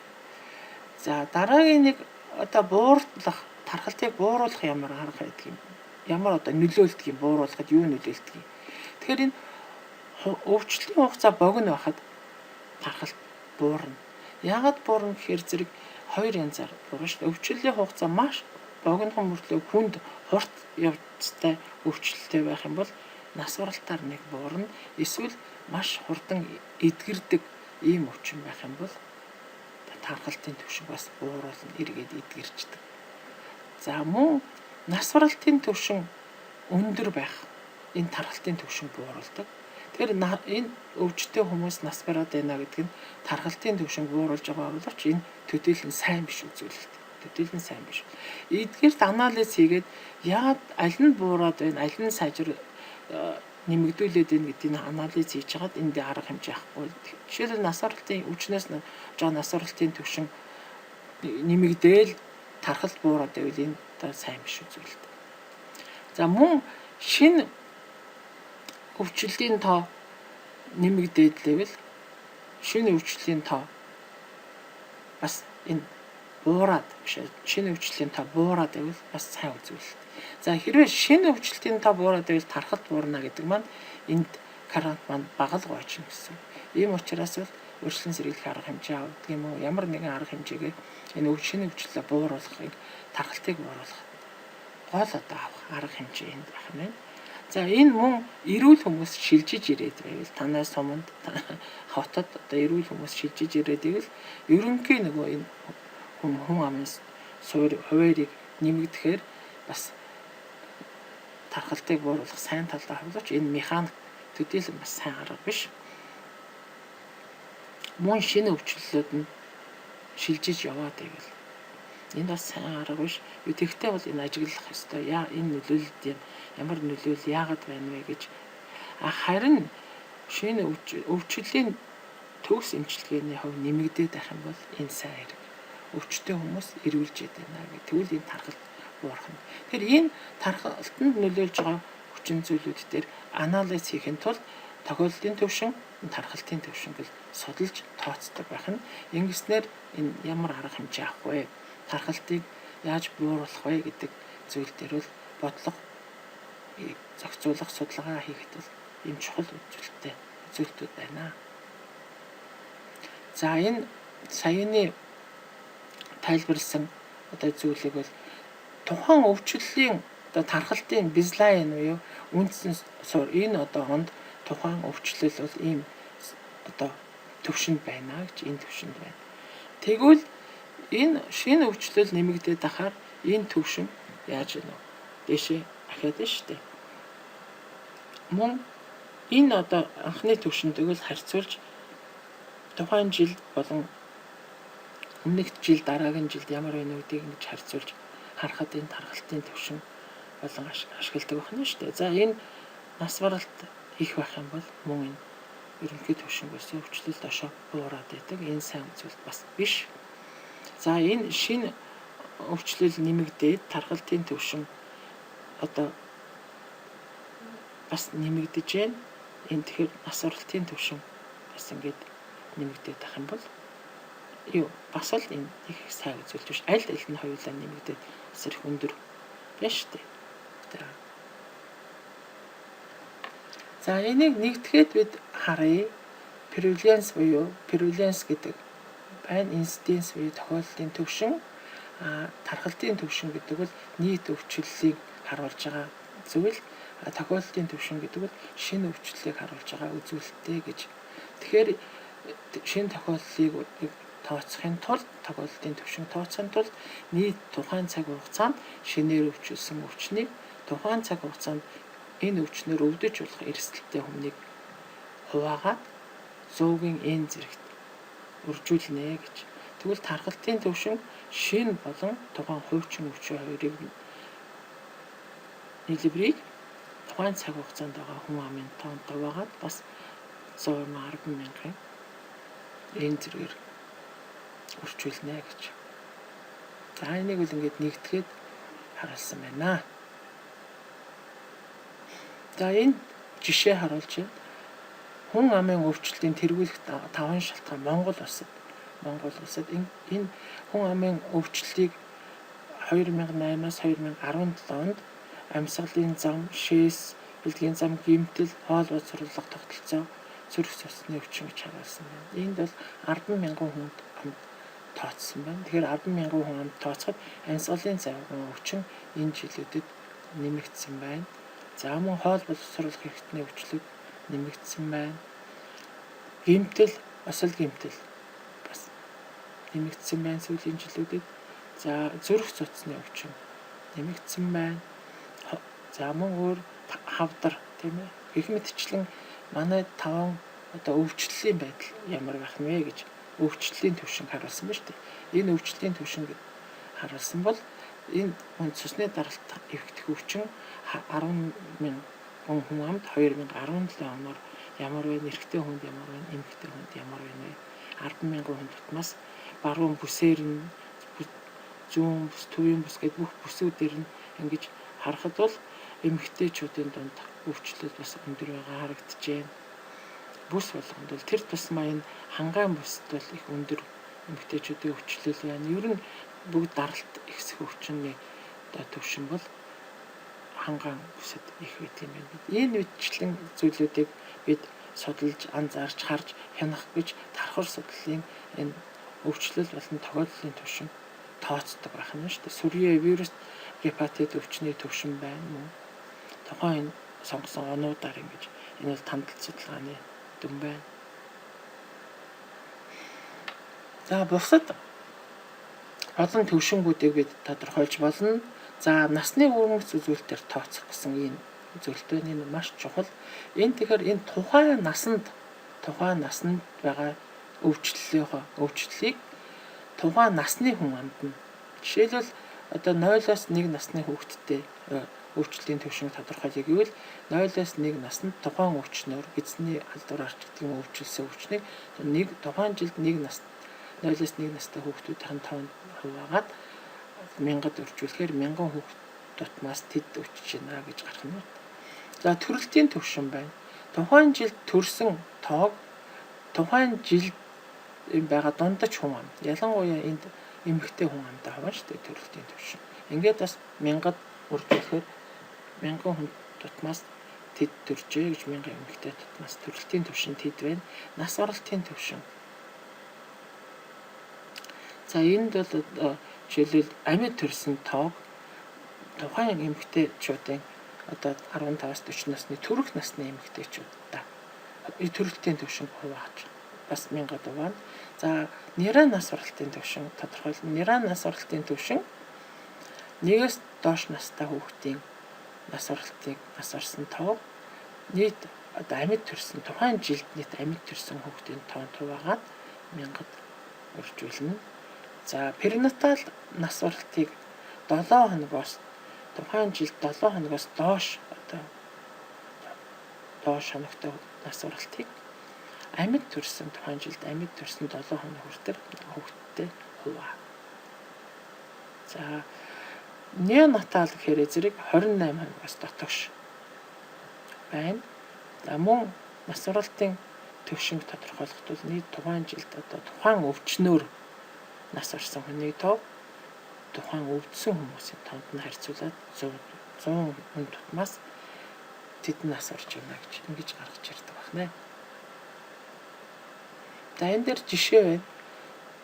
За, дараагийн нэг одоо буурлах, тархалтыг бууруулах ямар арга байдаг юм? Ямар одоо нөлөөлдөг юм, бууруулахад юу нөлөөлдөг юм? Тэгэхээр энэ өвчлөлийн хугацаа богино байхад тархалт буурна. Яагаад буурна гэхээр зэрэг хоёр янзаар буурна шүү дээ. Өвчлөлийн хугацаа маш богинохон мөртлөө хүнд хурт явцтай өвчлөлтэй байх юм бол нас баралтаар нэг буурна. Эсвэл маш хурдан эдгэрдэг ийм өвчин байх юм бол тархалтын түвшин бас бууруулна, эргээд эдгэрчдэг. За, мөн нас баралтын түвшин өндөр байх энэ тархалтын түвшин бууруулдаг. Тэгэхээр энэ өвчтэй хүмүүс нас бараад байна гэдэг нь тархалтын түвшин бууруулж байгаа боловч энэ төдийлөн сайн биш үзүүлэлт. Төдийлөн сайн биш. Эдгээрт анализ хийгээд яагаад аль нь буураад байна, аль нь сайжир нэмэгдүүлээд байна гэдгийг анализ хийж хагаад энд арга хэмжээ авахгүй. Жишээлбэл, нас баралтын өвчнөөс жоо нас баралтын түвшин нэмэгдээл тархалт буураад байвал энэ одоо сайн биш үзүүлэлт. За, мөн шинэ өвчлөлийн тоо нэмэгдээд лээвэл шинэ өвчлөлийн тоо бас энэ буураад биш, шинэ өвчлөлийн тоо буураад байвал бас сайн үзүүлэлт. За, хэрвээ шинэ өвчлөлтийн тоо буураад байвал тархалт буурна гэдэг маань энд current маань бага л гоочно гэсэн. Ийм учраас бол өөрчлөн сэргийлэх арга хэмжээ авдаг юм уу? Ямар нэгэн арга хэмжээгээр энэ шинэ өвчлөлөө бууруулахыг, тархалтыг бууруулах гол одоо авах арга хэмжээ энд байх юм байна. За, энэ мөн эрүүл хүмүүс шилжиж ирээд байвал, танай суманд, хотод одоо эрүүл хүмүүс шилжиж ирээд байвал ерөнхий нөгөө энэ хүн амын суур хуваарийг нэмэгдэхээр бас тархалтыг бууруулах сайн талдаа боловч энэ механик төдийлөн бас сайн арга биш. Мөн шинэ өвчлөлүүд нь шилжиж яваад байвал энэ бас сайн арга биш. Тэгэхдээ бол энэ ажиглах ёстой. Яа, энэ нөлөөлөлт юм, ямар нөлөөлөл яагаад байна вэ гэж. А харин шинэ өвчлөлийн төгс эмчилгээний хувь нэмэгдээд байх юм бол энэ сайн хэрэг. Өвчтэй хүмүүс эрүүлжээд байна гэх. Тэгвэл энэ тархалт буурах нь. Тэгэхээр энэ тархалтанд нөлөөлж байгаа хүчин зүйлүүд дээр анализ хийхин тулд тохиолдлын төвшин, тархалтын төвшин гэл судалж тооцдог байх нь. Ингэснээр энэ ямар арга хэмжээ авах вэ? Тархалтыг яаж бууруулах вэ гэдэг зүйл дээр бол бодлого зохицуулах судалгаа хийхэд бол ийм чухал үзүүлэлттэй үзүүлэлтүүд байна. За, энэ саяны тайлбарлсан одоо зүйлийг бол тухайн өвчлөлийн одоо тархалтын baseline буюу үндсэн суурь, энэ одоо онд тухайн өвчлөл бол ийм одоо төвшөнд байна гэж, энэ төвшөнд байна. Тэгвэл энэ шинэ өвчлөл нэмэгдээд ахаар энэ төвшин яаж вэ? Дээшээ ахиад байна шүү дээ. Мөн энэ одоо анхны төвшөнтэйг л харьцуулж тухайн жил болон өмнөх жил, дараагийн жилд ямар байна гэдгийг ингэж харьцуулж харахад энэ тархалтын төвшин болон ашигладаг байна шүү дээ. За, энэ нас баралт их байх юм бол мөн энэ ерөнхий төвшингөөс өвчлөл доошоо буураад байдаг. Энэ сайн үзүүлэлт бас биш. За, энэ шинэ өвчлөл нэмэгдээд тархалтын төвшин одоо бас нэмэгдэж байна. Энэ тэгэхээр нас баралтын төвшин бас ингээд нэмэгдээд байх юм бол юу бас л энэ их сайн үзүүлэлт биш. Аль аль нь хоёулаа нэмэгдээд бас их өндөр байна шүү дээ. За. За, энийг нэгтгэхэд бид харъя. Prevalence буюу prevalence гэдэг байна. Incidence буюу тохиолдлын төвшин, тархалтын төвшин гэдэг бол нийт өвчлөлийг харуулж байгаа зүйл. Тохиолдлын төвшин гэдэг бол шинэ өвчлөлийг харуулж байгаа үзүүлэлттэй гэж. Тэгэхээр шинэ тохиолдлыг тооцохын тулд, тохиолдлын төвшин тооцохын тулд нийт тухайн цаг хугацаанд шинээр өвчлөсөн өвчнийг тухайн цаг хугацаанд энэ өвчнөр өвдөж болох эрсдэлтэй хүмүүнийг хуваагаад 100-ийн n зэрэгт үржүүлнэ гэж. Тэгвэл тархалтын төвшин шинэ болон тухайн хуучин өвчин хоёрыг нийлбэрийг тухайн цаг хугацаанд байгаа хүн амын тоонд хуваагаад бас 100 10 мянган энэ зэрэгээр үржүүлнэ гэж. За, энийг бол ингээд нэгтгээд харуулсан байна. За, энэ жишээ харуулж байна. Хүн амын өвчлөлийн тэргүүлэх таван шалтгаан Монгол улсад. Монгол улсад энэ хүн амын өвчлөлийг 2008-аас 2017 онд амьсгалын зам, шээс, бэлгийн зам, гэмтэл, хоол боловсруулах тогтолцоо, зүрх судасны өвчин гэж харуулсан байна. Энд бол 10 мянган хүнд амд тооцсон байна. Тэгэхээр 10 мянган хүн амд тооцоход амьсгалын замын өвчин энэ жилүүдэд нэмэгдсэн байна. За, мөн хоол боловсруулах хэрэгтний өвчлөлд нэмэгдсэн байна. Гэмтэл, осол гэмтэл бас нэмэгдсэн байна сүүлийн жилүүдэд. За, зүрх судасны өвчин нэмэгдсэн байна. За, мөн өөр хавдар, тийм ээ. Гэх мэтчлэн манай таван одоо өвчлөлийн байдал ямар байх нь вэ гэж өвчлөлийн түвшинг харуулсан ба шүү дээ. Энэ өвчлөлийн түвшинг харуулсан бол энэ цусны даралт эвдэх өвчин 10 мянган хүн амд 2017 оноор ямар вэ? Эрэгтэй хүнд ямар вэ? Эмэгтэй хүнд ямар вэ? 10 мянган хүн тутмаас баруун бүсээр нь, зүүн бүс, төвийн бүс гээд бүх бүсүүдээр нь ингэж харахад бол эмэгтэйчүүдийн дунд өвчлөл бас өндөр байгаа харагдаж байна. Бүс болгонд бол тэр тусмаа энэ хангаан бүсд бол их өндөр эмэгтэйчүүдийн өвчлөл байна. Ер нь бүгд даралт ихсэх өвчний одоо төвшин бол хангаан бүсэд их байдаг юм байна. Энэ мэтчлэн зүйлүүдийг бид судалж, анзаарч, харж хянах гэж тархар судлалын энэ өвчлөл болон тохиолдлын төвшин тооцдог байх нь шүү дээ. Сүрье, вирус гепатит өвчний төвшин байна мөн. Тухайн сонгосон онуудаар ингэж энэ бол тандалт судалгааны дүн байна. За, бусад олон төвшингүүдийг бид тодорхойлж болно. За, насны өвөрмөц үзүүлэлтээр тооцох гэсэн энэ үзүүлэлт байна. Энэ маш чухал. Энэ тэгэхээр энэ тухайн насанд байгаа өвчлөлийг тухайн насны хүн амд нь, жишээлбэл, одоо 0-оос 1 насны хүүхэдтэй өвчлөлийн түвшинг тодорхойлъё гэвэл 0-оос 1 наснд тухайн өвчнөөр эзний халдвараар ч гэдэг юм өвчлөсөн өвчнийг нэг тухайн жилд 1 нас 0-оос 1 настай хүүхдүүдийн тоонд хуваагаад мянгад үржүүлэхээр мянган хүүхэд тутмаас тэд өчөж байна гэж гарах нь. За, төрөлтийн түвшин байна. Тухайн жилд төрсөн тоог тухайн жилд байгаа дундаж хүн ам. Ялангуяа энд эмэгтэй хүн амтай хаваа шүү дээ төрөлтийн түвшин. Ингээд бас мянгад үржүүлэхээр мянган хүн тутмаас тэд төржээ гэж, мянган эмэгтэй тутмаас төрөлтийн түвшин тэд байна. Нас оролтын түвшин. За, энд бол жишээлбэл амьд төрсөн тоог тухайн эмэгтэйчүүдийн одоо 15-аас 40 насны төрөх насны эмэгтэйчүүдтэй төрөлтийн түвшинг хувааж бас мянгад хуваана. За, нярайн нас баралтын түвшин тодорхойлно. Нярайн нас баралтын түвшин нэгээс доош настай хүүхдийн нас баралтыг, нас барсан тоог нийт одоо амьд төрсөн, тухайн жилд нийт амьд төрсөн хүүхдийн тоонд хуваагаад мянгад үржүүлнэ. За, перинатал нас баралтыг 7 хоногоос, тухайн жилд 7 хоногоос доош, одоо доош хоногтой нас баралтыг амьд төрсөн, тухайн жилд амьд төрсөн 7 хоног хүртэл хүүхэдтэй хуваа. За, неонатал гэхээр зэрэг 28 хоногоос дотогш байна. За, мөн нас баралтын төвшинг тодорхойлоход бол нийт тухайн жилд одоо тухайн өвчнөөр нас барсан хүний тоо тухайн өвдсөн хүмүүсийн тоонд нь харьцуулаад 100 100 хүн тутмаас тэд нас орж байна гэж ингэж гаргаж ирдэг байна. За, энэ дээр жишээ байна.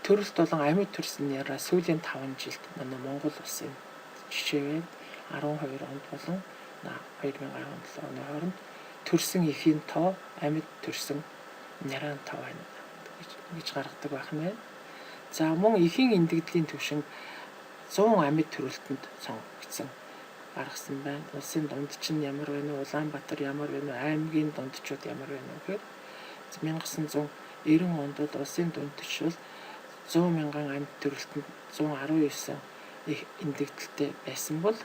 Төрөлт болон амьд төрсөн няраа сүүлийн 5 жилд манай Монгол улсын жишээ байна. 12 онд болон 2017 оны хооронд төрсөн эхийн тоо, амьд төрсөн нярайн тоо байна гэж гаргадаг байх нь байна. За, мөн эхийн эндэгдлийн түвшинг 100 амьд төрөлтөнд сонгогдсон гаргасан байна. Улсын дундч нь ямар байна вэ? Улаанбаатар ямар байна вэ? Аймгийн дундчууд ямар байна вэ гэхээр 1990 онд бол улсын дундч бол 100 мянган амьд төрөлтөнд 119 их эндэгдэлтэй байсан бол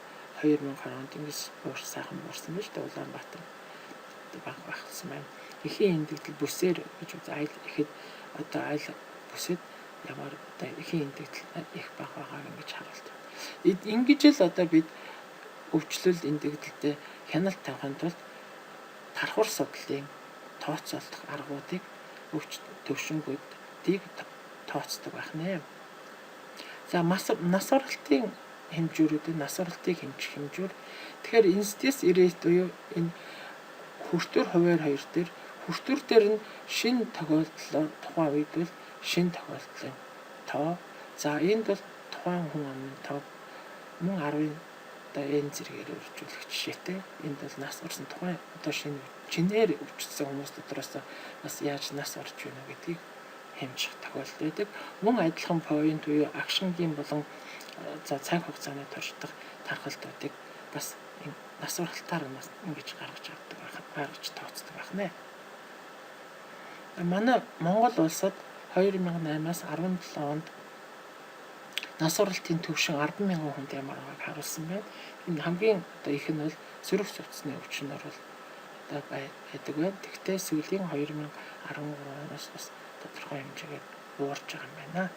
2020 онд ингэж сайхан буурсан байна шүү дээ. Улаанбаатар бага багассан байна. Эхийн эндэгдэл бүсээр гэж үз айл ихэд одоо айл бүсэд ямар одоо эхийн эндэгдэл их бага байгааг ингэж харуулдаг. Ингэж л одоо бид өвчлөл эндэгдэлдээ хяналт тавихын тулд тархвар судлалын тооцоолох аргуудыг өвч төвшингүүдийг тооцдог байх нэ. За, нас баралтын хэмжүүрүүд, нас баралтыг хэмжих хэмжүүр. Тэгэхээр incidence rate буюу энэ хүртүүр хувиар хоёр дээр, хүртүүр дээр нь шинэ тохиолдол, тухайн үед бол шинэ тохиолдлын тоо. За, энд бол тухайн хүн амын тоо мөн 10 одоо энэ зэрэгээр үржүүлэх жишээтэй. Энд бол нас барсан тухайн одоо шинэ шинээр өвчлөсөн хүмүүс дотроос бас яаж нас барж байна гэдгийг хэмжих тохиолдол байдаг. Мөн адилхан point буюу агшингийн болон за цаг хугацааны туршдах тархалтуудыг бас нас баралтаар нас ингэж гаргаж авдаг байх, гаргаж тооцдог байх нэ. Манай Монгол улсад 2008-аас 17 онд нас баралтын түвшин 10 мянган хүнд ямар байгааг харуулсан байна. Энэ хамгийн одоо их нь бол зүрх судасны өвчнөр бол одоо байдаг байна. Тэгэхдээ сүүлийн 2013 оноос бас тодорхой хэмжээгээр буурч байгаа юм байна.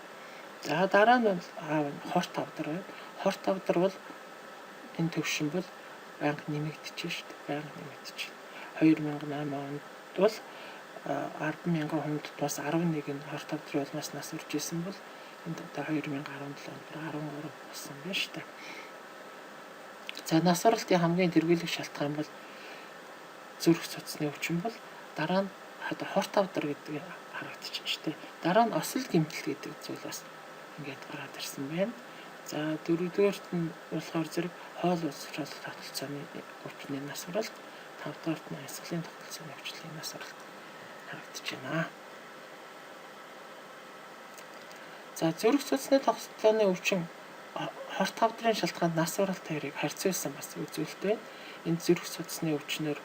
За, дараа нь бол хорт хавдар байна. Хорт хавдар бол энэ төвшин бол байнга нэмэгдэж шүү дээ. Байнга нэмэгдэж. 2008 онд бол 10 мянган хүнд бас 11 нь хорт хавдрын улмаас нас барж исэн бол энд одоо 2017 онд 13 болсон байна шүү дээ. За, нас баралтын хамгийн тэргүүлэх шалтгаан бол зүрх судасны өвчин бол дараа нь одоо хорт хавдар гэдэг харагдчих шүү дээ. Дараа нь осол гэмтэл гэдэг зүйл бас ингээд гараад ирсэн байна. За, дөрөвдүгээрт нь болохоор зэрэг хоол уусрал тогтолцооны өвчний нас баралт, тавдугаарт нь амьсгалын тогтолцооны өвчлөлийн нас баралт харагдаж байна. За, зүрх судасны тогтолцооны өвчин, хорт хавдрын шалтгаанд нас баралт хоёрыг харьцуулсан бас үзүүлэлт байна. Энэ зүрх судасны өвчнөр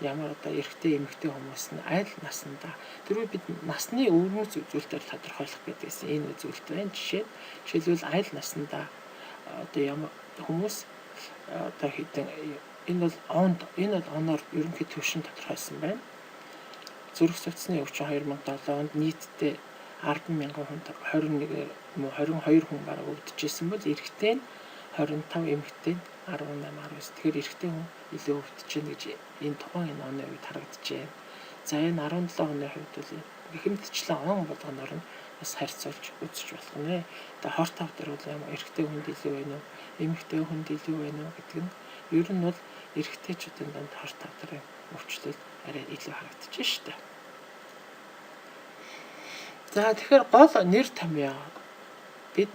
ямар одоо эрэгтэй, эмэгтэй хүмүүс нь аль наснда тэрвээ бид насны өвөрмөц үзүүлэлтээр тодорхойлох гэдгээс энэ үзүүлэлт байна. Жишээлбэл, аль наснда одоо ямар хүмүүс одоо хэдэн энэ бол онд, энэ бол оноор ерөнхий түвшин тодорхойлсон байна. Зүрх судасны өвчин 2007 онд нийтдээ 10 мянган хүнд 21 юм уу 22 хүн бараг өвдөжсэн бол эрэгтэй нь 25, эмэгтэй нь 18, 19. Тэгэхээр эрэгтэй хүн илүү өвдөж байна гэж энэ тухайн энэ оны үед харагджээ. За, энэ 17 оны хувьд бол гэх мэтчлэн он болгоноор нь бас харьцуулж үзэж болох нэ. Одоо хорт хавдар бол ямар эрэгтэй хүнд илүү байна уу, эмэгтэй хүнд илүү байна уу гэдэг нь ер нь бол эрэгтэйчүүдийн дунд хорт хавдрын өвчлөл арай илүү харагдаж штэ. За, тэгэхээр гол нэр томьёо бид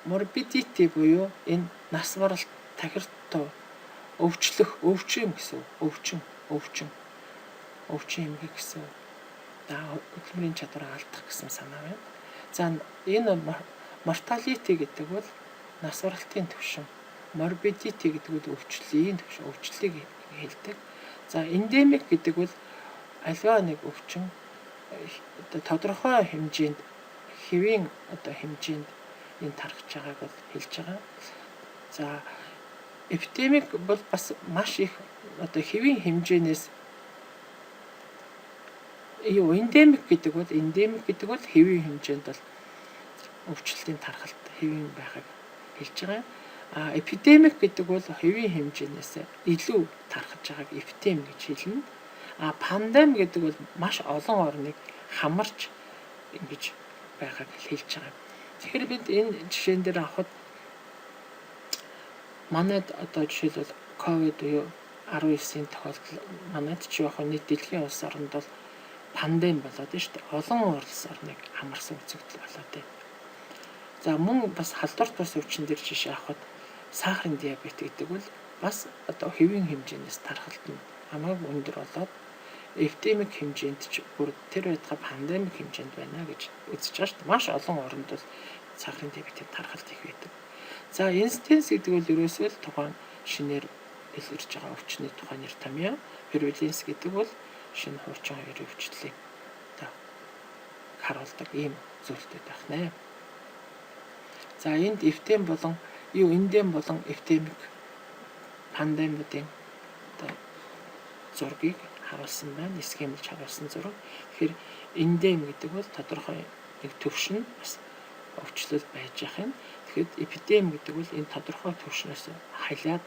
morbidity буюу энэ нас баралт, тахирт, өвчлөх, өвчин гэсэн, өвчин, өвчин, өвчин эмгэг гэсэн. За, хөдөлмөрийн чадвараа алдах гэсэн санаа байна. За, энэ mortality гэдэг бол нас баралтын түвшин. Morbidity гэдэг бол өвчлөлийн түвшин, өвчлөлийг хэлдэг. За, endemic гэдэг бол аливаа нэг өвчин одоо тодорхой хэмжээнд, хэвийн одоо хэмжээнд энэ тархаж байгааг бол хэлж байгаа. За, эпидемик бол бас маш их одоо хэвийн хэмжээнээс юу endemic гэдэг бол хэвийн хэмжээнд бол өвчлөлийн тархалт хэвийн байгааг хэлж байгаа. А эпидемик гэдэг бол хэвийн хэмжээнээс илүү тархаж байгааг эпидеми гэж хэлнэ. А пандеми гэдэг бол маш олон орныг хамарч ингэж байгааг хэлж байгаа. Тэгэхээр бид энэ жишээн дээр авахад манайд одоо жишээлбэл ковид буюу 19-ийн тохиолдол манайд ч яг нийт дэлхийн улс оронд бол пандеми болоод байна шүү дээ. Олон улс орныг хамарсан үзэгдэл болоод байна. За, мөн бас халдварт бас өвчин дээр жишээ авахад сахарын диабет гэдэг бол бас одоо хэвийн хэмжээнээс тархалт нь хамаагүй өндөр болоод эпидемик хэмжээнд ч бүр тэр байтугай пандемик хэмжээнд байна гэж үзэж байгаа шүү дээ. Маш олон оронд бол сахарын диабетийн тархалт их байдаг. За, incidence гэдэг бол ерөөсөө л тухайн шинээр илэрж байгаа өвчний тухай нэр томьёо. Prevalence гэдэг бол шинэ хуучин хоёрын өвчлөлийг одоо харуулдаг ийм зүйлтэй байх нэ. За, энд эпидеми болон юу эндем болон эпидемик пандемиудын одоо зургийг харуулсан байна. харуулсан байна. Схемэлж харуулсан зураг. Тэгэхээр эндем гэдэг бол тодорхой нэг төвшин бас өвчлөл байж явах юм. Тэгэхэд эпидеми гэдэг бол энэ тодорхой төвшнөөс халиад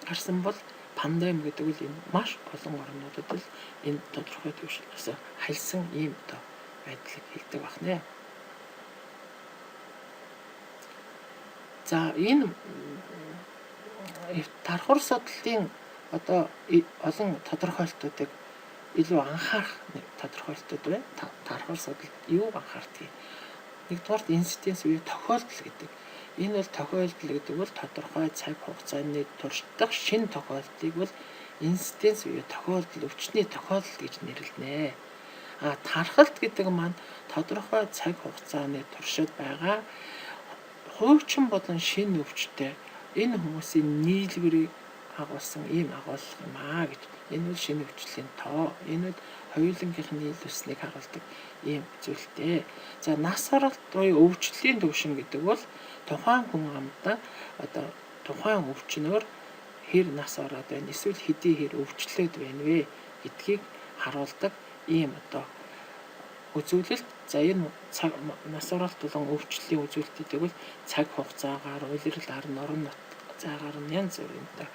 гарсан бол пандеми гэдэг бол энэ маш олон орнуудад л энэ тодорхой төвшнөөс хальсан ийм одоо байдлыг хэлдэг байна. За, энэ тархуур судлалын одоо олон тодорхойлтуудыг илүү анхаарах нэг тодорхойлтууд байна. Тархуур судлалд юу анхаардгийг. Нэгдүгээрт инциденс буюу тохиолдол гэдэг. Энэ бол тохиолдол гэдэг бол тодорхой цаг хугацааны турш дах шинэ тохиолдлыг бол инциденс буюу тохиолдол, өвчний тохиолдол гэж нэрлэнэ. А тархалт гэдэг маань тодорхой цаг хугацааны туршид байгаа хуучин болон шинэ өвчтэй энэ хүмүүсийн нийлбэрийг агуулсан ийм агуулга юм аа гэж. Энэ бол шинэ өвчлөлийн тоо. Энэ бол хоёулангийнх нь нийлүүлснийг харуулдаг ийм зүйлтэй. За, нас оролт буюу өвчлөлийн түвшин гэдэг бол тухайн хүн амдаа одоо тухайн өвчнөөр хэр нас ороод байна, эсвэл хэдий хэр өвчлөөд байна вэ гэдгийг харуулдаг ийм одоо үзүүлэлт. За, энэ цаг нас оролт болон өвчлөлийн үзүүлэлтүүдийг бол цаг хугацаагаар, улирал ар, орон нутгаар заагаар нь янз бүрийн одоо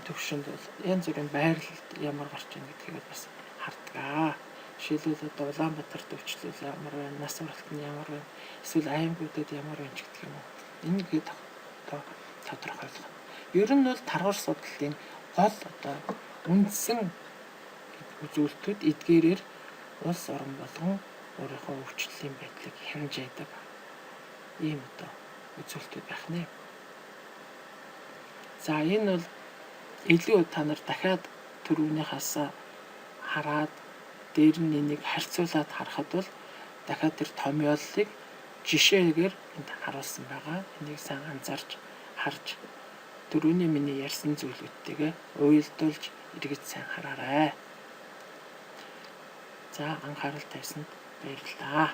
төвшөнд бол янз бүрийн байрлалд ямар гарч ийн гэдгийг бол бас хардгаа. Жишээлбэл, одоо Улаанбаатарт өвчлөл ямар байна, нас оролт нь ямар байна, эсвэл аймагуудад ямар байна ч гэдэг юм уу. Энийг одоо тодорхойлох. Ер нь бол тархуур судлалын гол одоо үндсэн үзүүлэлтүүд эдгээрээр улс орон болгон өөрийнхөө өвчлөлийн байдлыг хянаж яадаг ийм одоо үзүүлэлтүүд байх нэ. За, энэ бол илүү та нар дахиад түрүүнийхээс хараад дээр нь энийг харьцуулаад харахад бол дахиад тэр томьёоллыг жишээгээр энд харуулсан байгаа. Энийг сайн анзаарч харж түрүүний миний ярьсан зүйлүүдтэйгээ уялдуулж эргэж сайн хараарай. За, анхаарал тавьсанд баярлалаа.